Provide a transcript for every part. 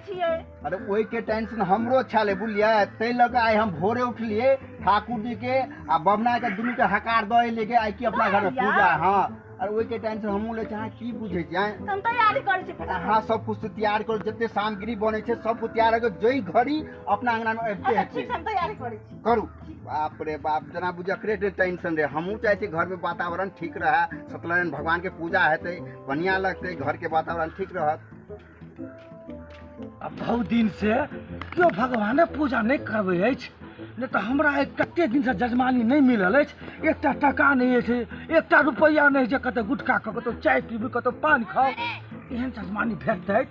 छियै। अरे ओहि के टेंशन हमरो छलै बुझलियै, ताहि लऽ कऽ आइ हम भोरे उठलियै, ठाकुर जी के आ बबना के दुनू के हकार दऽ एलियै के आइ की अपना घर में पूजा। हाँ, अरे ओहि के टेंशन हमहूँ लै छी। अहाँ की बुझै छी आँय? हम तैयारी करै छी फटाफट। अहाँ सब कुछ तैयार करू, जते सामग्री बनै छै सब कुछ तैयार करू, जै घड़ी अपना अंगना में अबिते अच्छा हेतै। ठीक छै, हम तैयारी करै छी। करू। बाप रे बाप, जेना बुझ एकरे टेंशन रहे। हमहूँ चाहै छी घर में वातावरण ठीक रहे, सत्यनारायण भगवान के पूजा हेतै, बढ़िया लगतै, घर के वातावरण ठीक रहत। आ बहुत दिन से केओ भगवाने पूजा नहि करबै अछि, नहि तऽ हमरा एक कते दिनसँ जजमानी नहि मिलल अछि। एकटा टका नहि अछि, एकटा रुपैआ नहि जे कतौ गुटखा खाउ, कतौ चाय पीबू, कतौ पान खाउ। एहन जजमानी भेटतै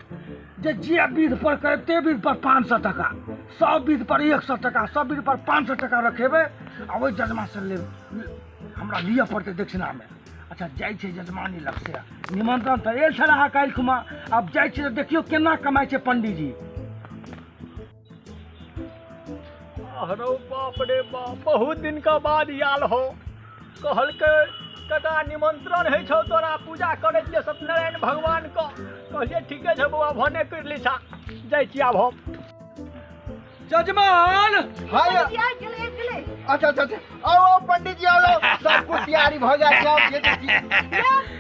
जे जे विध पर करब ते विध पर 500 टका, सब विध पर 100 टका, सब विध पर 500 टका रखेबै आ ओहि जजमा से लेब, हमरा लिअ पड़तै दक्षिणामे। अच्छा जाइ छै जजमानी लग से निमंत्रण तऽ आयल छल अहाँ काल्हि खुमा, आब जाइ छी तऽ देखियौ केना कमाइ छै पंडीजी। अरे बाप रे बाप, बहुत दिन का बाद आयल हो। कहलकै कका निमंत्रण होइ छौ तोरा, पूजा करै छियै सत्यनारायण भगवान के। कहलियै ठीके छै बौआ, भने करि लै छा, जाइ छी आब हम। जजमान। हाँ। पंडीजी आबि गेलै, आबि गेलै। अच्छा अच्छा अच्छा, आओ आओ पंडित जी, आओ आओ, सब कुछ तैयारी भऽ गेल छै, आब जे जे चीज।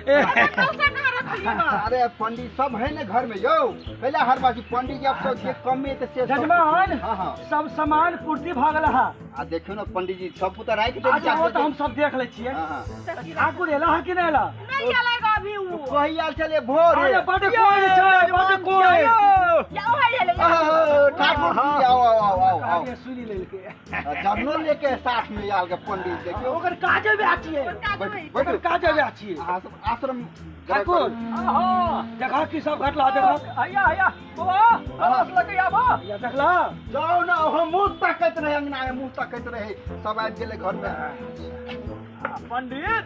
अरे कौशल कहाँ रखलियै बा? अरे पंडित सब है ने घर में यौ, पहले हर बाजी पंडित जी, अब सब जे कमी है से सब- जजमान। हाँ हाँ। सब सामान पूर्ति भऽ गेल है। आ देखियौ ने पंडित जी, सब पुता राखि देने अच्छा ओ तऽ हम सब देख लै छियै। हाँ हाँ। ठाकुर एला है कि नहि एला? नहि एलै गो अभी उ। कही आयल छलै भोरे। अरे बड कोइ छै, बड कोइ। या ओहे एलै। आहो, ठाकुर जी, आओ आओ आओ आओ आओ। कहलियै सुनि लेलकै। जरनो लेके साथ में आयल के पंडित, देखियौ। ओकर काजे वएह छियै। काज बैठू, होइ। बैठू। ओकर काजे वएह छियै। अहाँ सब आश्रम ठाकुर देखा की सब घटला, देखा। हैया हैया बौआ, कलश लगे आब। या देखला। जाउ ने, हम मुँह तकैत रहे, अंगना में मुँह तकैत रहे, सब आबि गेलै घर में। पंडित।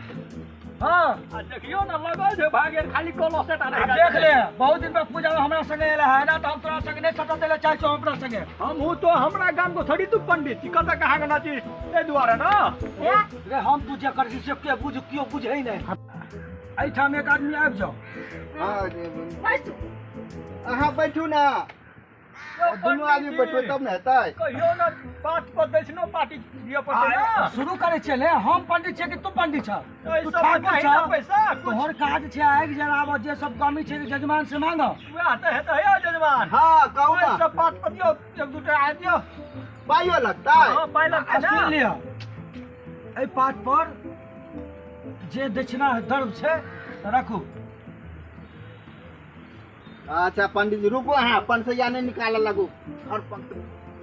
हाँ। आ देखियौ ने, लगल छै भागे, खाली कलशे टा रहि आ गेल देख छै। ले, बहुत दिन पर पूजा में हमरा संगे एला है ना, तऽ हम तोरा संगे नहि सटत ले चाहै छौ अपना संगे। हमहूँ तो हमरा गाम को थोड़ी तू पंडित छी, कतऽ कहाँ के नाची एहि दुआरे ने। रे हम तू जे करै छी से के बुझ, केओ बुझै नहि। एहिठाम एक आदमी आबि जाओ। हाँ, बैसू। अहाँ बैठू ने, दुनू आदमी बैठबै तब ने हेतै। कहियो ने पात पर दक्षिणो पार्टी दिअ पड़तै ने। शुरू करै छियै ने, हम पंडित छियै कि तू पंडित छह? एहि तू सबमे ठाकुर चाही छह। ने पैसा, कुछ। तोहर काज छै आगि जराबऽ, जे सब कमी छै जजमान से मांगऽ। वएह तऽ हेतै यौ जजमान। हाँ कहू एहि ने। सब पात पर दियौ, एक दूटा आबि दियौ। पाइयो लगतै? हाँ, पाइ लगतै आ ने। सुनि लिअ, एहि पात पर जे दक्षिणा दर्भ छै रखू। अच्छा पंडित जी रुकू, अहाँ पंसैया नहि निकालऽ लगू। और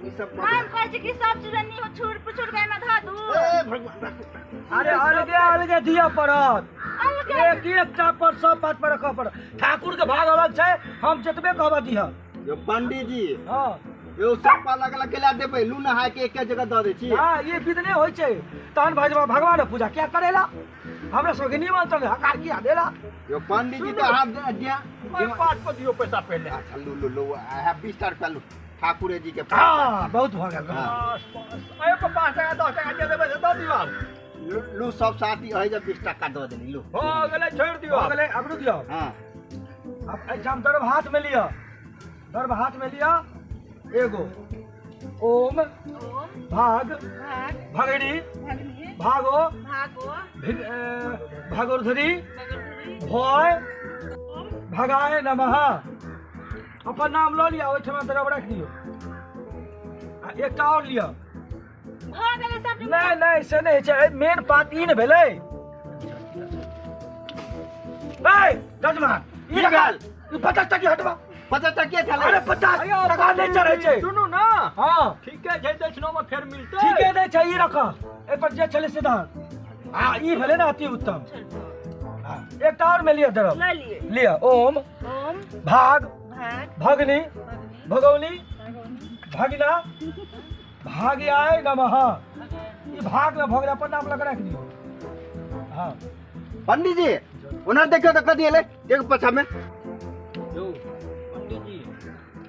ई सब हम कहै छी कि सब चीज नी छुर पुछुर के एहिमे धऽ दू। ए भगवान, राखू, राखू। अरे अलगे अलगे दिअ पड़त। अलगे। एक एकटा पर सब बात पर रखऽ पड़त। ठाकुर के भाग अलग छै, हम जतबे कहबऽ दिह। यौ पंडित जी। हाँ। यौ सब पर अलग अलग केला देबै, लू नहाय के एके जगह दऽ दै छी। हाँ, ये विध नहि होइ छै। तहन भगवान पूजा किया करेला? हमरा सबके निमंत्रण हकार किया देला? यौ पंडित जी तऽ अहाँ ओहि पात पर दियौ पैसा पहिले। अच्छा लू लू लू, आ 20 टा रुपया लू ठाकुरे जी के। हाँ, बहुत भऽ गेल। हाँ। बस, बस। एहि पर 5 टका 10 टका जे देबै से दऽ दियौ आब। लू, लू सब साथी है जब 20 टका दऽ देली लू। भऽ गेलै, छोड़ि दियौ भऽ आब। गेलै, आब रुकि जाउ। हाँ। आब एहिठाम दर्भ हाथ में लिअ, दर्भ हाथ में लिअ एगो ओम ओम भाग भाग भगनी भगनी भागो भागो भगोर्धरी भगोर्धरी भय भगाए नमः। अपन नाम लऽ लिअ, ओहिठमा दरब राखि दियौ। आ एकटा आओर लिअ। भऽ गेलै सब। नहि नहि, से नहि होइ छै, मेन बात ई ने भेलै। ए जजमान, ई की भेल? ई 50 टकी हटवा। 50 टके छलै। अरे 50 टका नहि चढ़ै छै। सुनू ने। हाँ। ठीके छै, दक्षिणो में फेर मिलतै। ठीके नहि छै, ई रख, एहि पर जे छलै से दहक। आ ई भेलै ने अति उत्तम। हाँ, एकटा आओर मे लिअ दरब। लऽ लिअ। लिअ ओम ओम भाग भाग भगनी भगनी भगौनी भगौनी भगिना भाग्याय नमः। ई भाग में भऽ गेलै, अपन नाम लग राखि दियौ। हाँ। पंडित जी ओना देखियौ तऽ कथी एलै देखो पाछा में। यौ पंडित जी,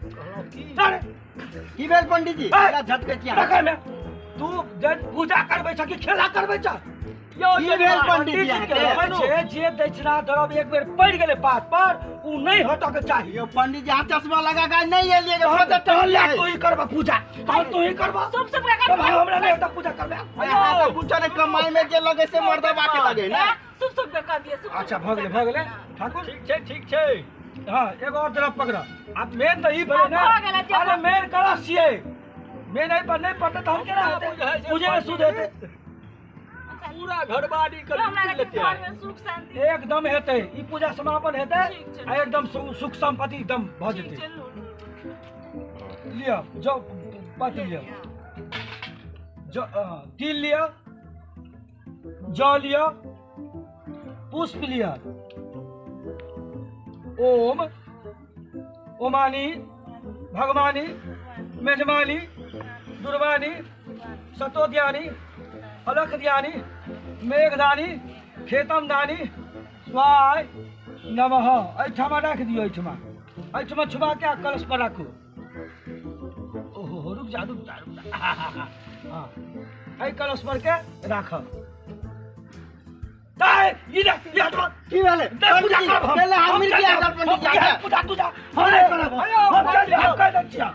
कहलहुँ की? अरे की भेल पंडित जी? ए! एना झटकै छी अहाँ? रखै में तू जे पूजा करबै छ कि खेला करबै छ? यौ की भेल पंडित जी पंडित जी अहाँके? कहै छै जे दक्षिणा द्रव्य एक बेर पड़ि गेलै पात पर, ओ नहि हटऽ के चाही। यौ पंडित जी, अहाँ चश्मा लगा के नहि एलियै? तहन ले तू ही करबा पूजा, तहन तू ही करबा। शुभ शुभ के तब हमरा नहि हेतै पूजा करबे। अहाँ तऽ कुछो नहि, कमाई में जे लगे से मर्दबा के लगे ने। शुभ शुभ के कर दिए, शुभ। अच्छा, भऽ गेलै, भऽ गेलै ठाकुर। ठीक छै, ठीक छै। हँ, एगो और तरफ पकड़। आब मेन तऽ ई भेलै ने। भऽ गेलै जे। अरे मेन कलश छियै, मेन एहि पर नहि पड़तै तहन केना हेतै? पूजे मे शुद्ध हेतै। पूरा घरबारी के हमरा लूटि लेते। घर में सुख शांति एकदम हेतै। ई पूजा समापन हेतै ठीक छै। आ एकदम सुख संपत्ति एकदम भऽ ठीक जेतै। छै, लू। लिअ, जौ पत्र लिअ, जौ, तिल लिअ, जौ लिअ, पुष्प लिअ। ओम ओमानी भगवानी मेजमानी दुर्वानी सतोद्यानी अलख ध्यानी मेघदानी खेतम दानी स्वाय नमः। एहिठाम राखि दियौ, एहिठमा, एहिठमा छुबा के आ कलश पर राखू। ओहो, रुक जा, रुक जा, रुक जा। हाँ, एहि कलश पर के राखब। ताय, ई देख, ई हटवा। की भेलै? देख, पूजा करब हम। केले हाथ हम मिल चलि गया जायब। पंडित हम जी आके। पूजा तूजा हम नहि करब। हम चलि जायब, कहि दै छियै।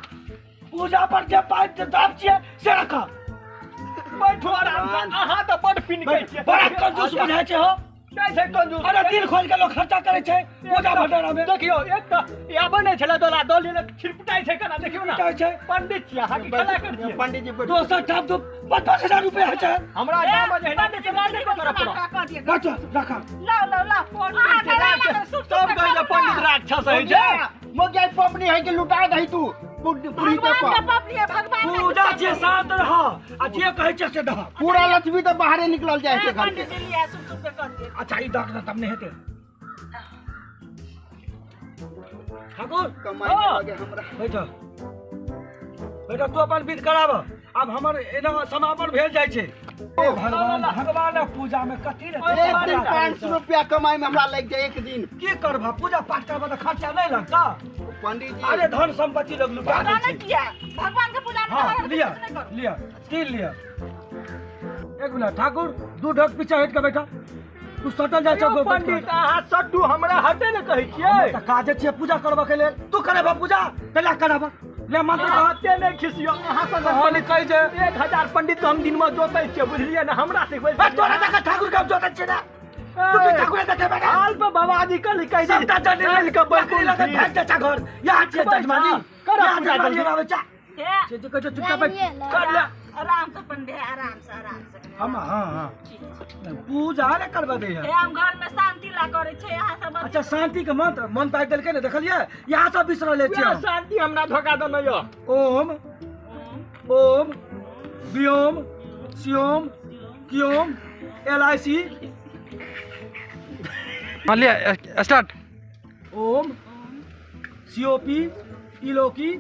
पूजा पर जे पाइ जे दाम छियै से रख। बैठो आराम से, अहाँ तऽ बड पिनकै छियै। बड़ा कंजूस बुझाइ छै हो। नहि छै कंजूस। अरे दिल खोल के लोक खर्चा करै छै पूजा भंडारा में। देखियौ, एक तऽ आबै नहि छलै दोला दऽ लिअ, छिड़पटाइ छै केना, देखियौ ने। छिड़पटाइ छै। पंडित छियै अहाँ, की खेला करै छियै? पंडित जी बैठू। दोसर ठाम तो 5-5 हजार रुपया होइ छै। हमरा गाँवमे जहिना पंडित जी, जल्दी करऽ पड़त। कऽ दिअ। राख, राख। लाओ लाओ लाओ, अहाँ के लाओ, शुभ सब शुभ। कहै छै पंडित राक्षस होइ छै। मोगिया पपनी है के लुटा दही तू पुरी भगवान पर। के पपली है, भगवान के। पूजा छियै, शांत रह आ जे कहै छै से दह। पूरा लक्ष्मी तऽ बाहरे निकलल जाइ छै घर के। पंडित जी, लिया, शुभ शुभ के कर दिए। अच्छा, ई दह ने तब नहि हेतै ठाकुर। कमाई के लगे हमरा। बैठ, बैठ, तू अपन विध कराब। आब हमर एना समापन भेल जाइ छै। भगवान, भगवानक पूजा में कथी रहतै? एक दिन 500 रुपया कमाई में हमरा लागि जाय एक दिन। की करबह? पूजा पाठ करबह तऽ खर्चा नहि लगता? पंडित जी। अरे धन संपत्ति लोग लुटा दै नहीं छै। किया भगवान के पूजा में हाँ, तो लिया। नहीं करू। लिया, तिल लिया। एक मिनट ठाकुर, दू ढक पीछे हट के बैठा। तू सटल जाइ छौ। पंडित, अहाँ सट्टू, हमरा हटे ने कहै छियै। तऽ काजे छियै पूजा करबऽ के लेल। तू करेबह पूजा? कला करबह, ले मंत्र कह। हटे नहि खिसियौ अहाँ सब। तहन कहै जे 1000 पंडित के हम दिनमे जोतै छियै, बुझलियै ने? हमरा सिखबै ए, तोरा देखे ठाकुर के हम जोतै छियै ने? तू की ठाकुर देखे बेटा? हाल पे बाबाजी कल कहि सबटा जनी चलि कऽ बकरी लगे बैकुंठ। भागि जाइ छै घर। यहाँ छियै जजमानी। करऽ यहाँ पूजा जजमानी जल्दी। आबै छै। हे, से जे कहै छै, चुपचाप बैठ, कर ले। आराम से पंडित, आराम से, आराम से। हम हाँ हाँ। ठीक छै। पूजा ने करबा दै है। हे, हम घर में शांति ला करै छै, अहाँ सब। अच्छा, शांति के मंत्र मन पाइ देलकै ने, देखलियै? यहाँ सब बिसरले छियै हम। शांति हमरा धोखा देने यऽ। ओम ओम व्योम स्योम क्योम एल I C. लिया, स्टार्ट। ओम सीओपी इलोकी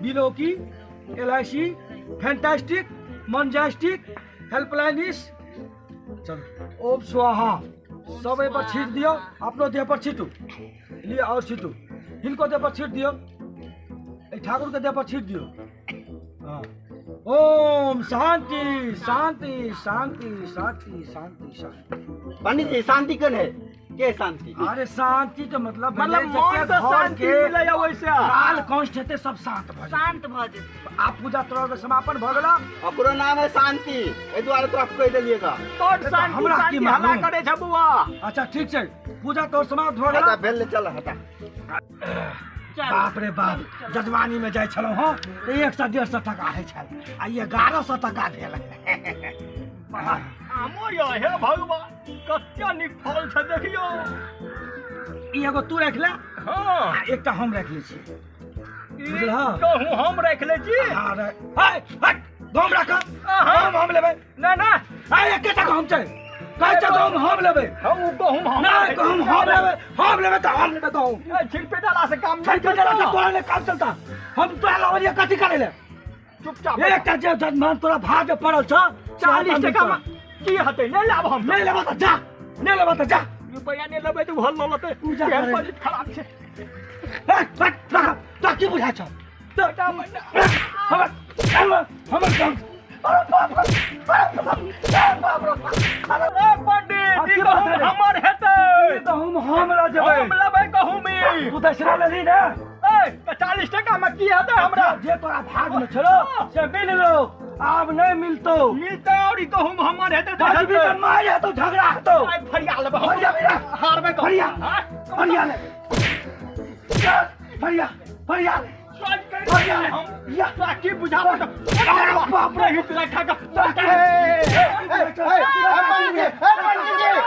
बिलोकी एल I C fantastic मनजास्टिक हेल्पलाइनिस। चलो, ओम स्वाहा। सब एहि पर छीट दियौ। अपनो देह पर छीटू। लिअ, आओर छीटू। हिनको देह पर छीट दियौ, एहि ठाकुरके देह पर छीट दियौ। हाँ, ओम शांति शांति शांति शांति शांति शांति। पंडित जी, शांति कन है के शांति? अरे शांति के मतलब मतलब भेलै मन जते से घर शांति के मिलैया ओहिसे। काल कष्ट हेतै, सब शांत भऽ जेतै। शांत भऽ जेतै। आब पूजा तोरा समापन भऽ गेला। ओकरो नाम है शांति, एहि दुआरे तोरा कहि देलियै गा। बड शांति। हमरा की शांति हल्ला मालूम? करै छै बौआ। अच्छा, ठीक छै, पूजा तोर समाप्त भऽ अच्छा गेला। भेल, चल हटा। चल। बाप रे बाप, जजमानी में जाइ छलहुँ हँ तऽ 100 150 टका होइ छल आ 1100 टका भेल। आमो यऽ, हे भगवान, कते नीक फल छै, देखियौ। ई एगो तू राखि ले। हँ। आ एकटा हम राखि लै छी। ई बुझलह? कहूँ हम राखि लै छी। हाँ रे, हट हट, गहूम राख। गहूम हम लेबै। नहि नहि। आ एकेटा गहूम छै, कहै छै गहूम हम लेबै। हम ओ गहूम हम नहि, गहूम हम लेबै, हम लेबै तऽ हम लेबै गहूम। छिलपे डाला से काम छठि नहि पे चलतौ। तोरा नहि काम चलता? हम तोरा लवलिया कथी करै ले? चुपचाप एकटा जे जजमान तोरा भाग पड़ल छ। 40 टका मे की हेतै? नहि लाब हम। नहि लेबऽ तऽ जा, नहि लेबऽ तऽ जा। रुपैआ नहि लेबै तऽ उहो लऽ लेतै। पूजा केहन करै। पंडित खराब छै। हट हट, राख। तोरा की बुझाइ छौ? हमर हमर हमर गहूम, अरे बाप रे, अरे बाप रे, अरे बाप रे, अरे। ए। पंडित, आ, ई की गहूम बात है? हमर हेतै। ई गहूम हम लऽ जेबै। हम लेबै गहूम ई। तू दक्षिणा लेली ने? ए, तऽ 40 टका मे की हेतै हमरा? जे तोरा भाग में छलो से मिल लो, आब नहीं मिलतो। मिलतै और ई गहूम हमर हेतै तऽ बाजबी हेतै। तऽ मारि हेतौ, झगड़ा हेतौ। आइ फरिया लेबै हम। फरिया बेटा। हारबै गहूम। फरिया। हाँ? फरिया ले, फरिया, फरिया ले। फरिया ले। हम या। तोरा की बुझाबऽ तऽ अरे बाप रे। नहीं तोरा खा कऽ ए, ए, ए, पंडित जी, ए, पंडित जी।